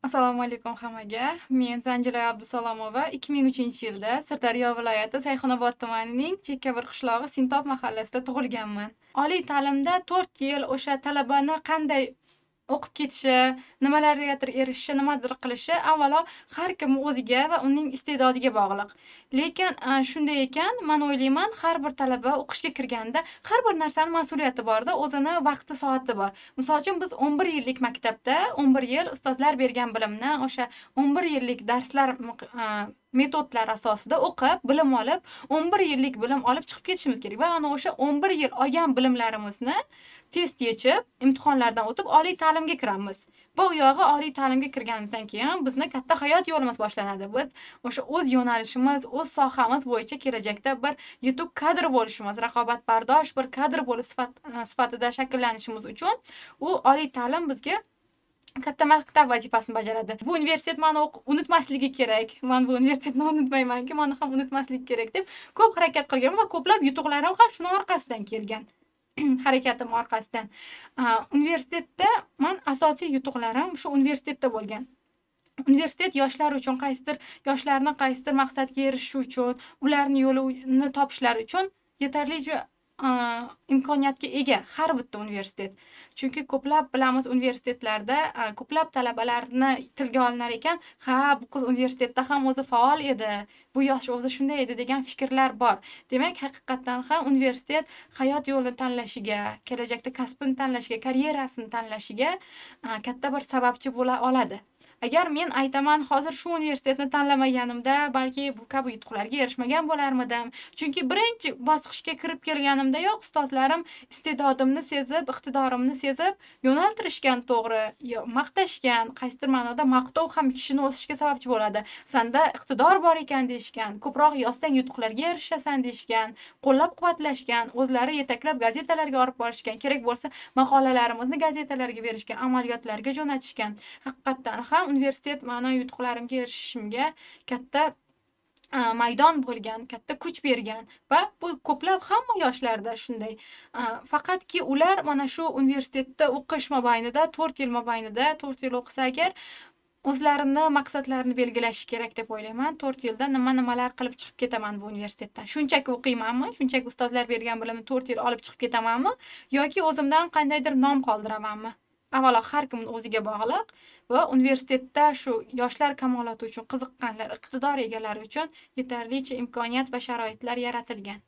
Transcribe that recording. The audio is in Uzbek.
Assalomu alaykum hammaga. Men Zanjilay Abdusalomova 2003-yilda Sirdaryo viloyati Sayxunobod tumanining chekka bir qishlog'i Sintob mahallasida tug'ilganman. Oliy ta'limda 4 yil o'sha talabani qanday o'qib ketishi, nimalargadir erishishi, nimadir qilishi avvalo har kim o'ziga va uning iste'dodiga bog'liq. Lekin shunday ekan, men o'ylayman, har bir talaba o'qishga kirganda har bir narsani mas'uliyati borda, o'zini vaqti, soati bor. Misol uchun biz 11 yillik maktabda 11 yil ustozlar bergan bilimni, o'sha 11 yillik darslar metodlar asosida o'qib, bilim olib, 11 yillik bilim olib chiqib ketishimiz kerak va ana o'sha 11 yil olgan bilimlarimizni test yechib, imtihonlardan o'tib oliy ta'limga kiramiz. Bu yog'i oliy ta'limga kirganimizdan keyin bizni katta hayot yo'limiz boshlanadi. Biz o'sha o'z yo'nalishimiz, o'z sohamiz bo'yicha kelajakda bir yetuk kadr bo'lishimiz, raqobatbardosh bir kadr bo'lib sifatida shakllanishimiz uchun u oliy ta'lim bizga katta maktab vazifasini bajaradi. Bu universitet meni unutmasligi kerak. Men bu universitetni unutmaymanki, meni ham unutmasligi kerak deb ko'p harakat qilganman va ko'plab yutuqlarim ham shuni orqasidan kelgan. Harakatim orqasidan. Universitetda men asosiy yutuqlarim shu universitetda bo'lgan. Universitet yoshlar uchun qaysidir yoshlarni qaysidir maqsadga erishishi uchun, ularni yo'lini topishlari uchun yetarlicha imkoniyatga ega har bitta universitet. Chunki ko'plab bilamiz universitetlarda ko'plab talabalarni tilga olinar ekan, ha, bu qiz universitetda ham o'zi faol edi, bu yosh o'zi shunday edi degan fikrlar bor. Demak, haqiqatdan ham universitet hayot yo'lini tanlashiga, kelajakda kasbini tanlashiga, karyerasini tanlashiga katta bir sababchi bo'la oladi. Agar men aytaman, hozir shu universitetni tanlamaganimda, balki bu kabi yutuqlarga erishmagan bo'larmidim. Chunki birinchi bosqichga kirib kelganimdayoq ustozlarim iste'dodimni sezib, iqtidorimni sezib, yo'naltirishgan to'g'ri, maqtashgan, qaysidir ma'noda maqtov ham kishini o'sishiga sababchi bo'ladi. Senda iqtidor bor ekan deyishgan, ko'proq yozsang yutuqlarga erishasan deyishgan, qo'llab-quvvatlashgan, o'zlari yetaklab gazetalarga olib borishgan, kerak bo'lsa maqolalarimizni gazetalarga berishgan, amaliyotlarga jo'natishgan. Haqiqatdan ham universitet meni yutuqlarimga erishishimga katta maydon bo'lgan, katta kuch bergan va bu ko'plab hamma yoshlarda shunday. Faqatki ular mana shu universitetda o'qish mobaynida, 4 yil mobaynida, 4 yil o'qisa agar o'zlarini maqsadlarini belgilashi kerak deb o'ylayman. 4 yilda nima-nimalar qilib chiqib ketaman bu universitetdan? Shunchaki o'qiymanmi? Shunchaki ustozlar bergan bilimni 4 yil olib chiqib ketamanmi? Yoki o'zimdan qandaydir nom qoldiramanmi? Avvalo har kimning o'ziga bog'liq va universitetda shu yoshlar kamoloti uchun qiziqqanlar, iqtidor egalari uchun yetarlicha imkoniyat va sharoitlar yaratilgan.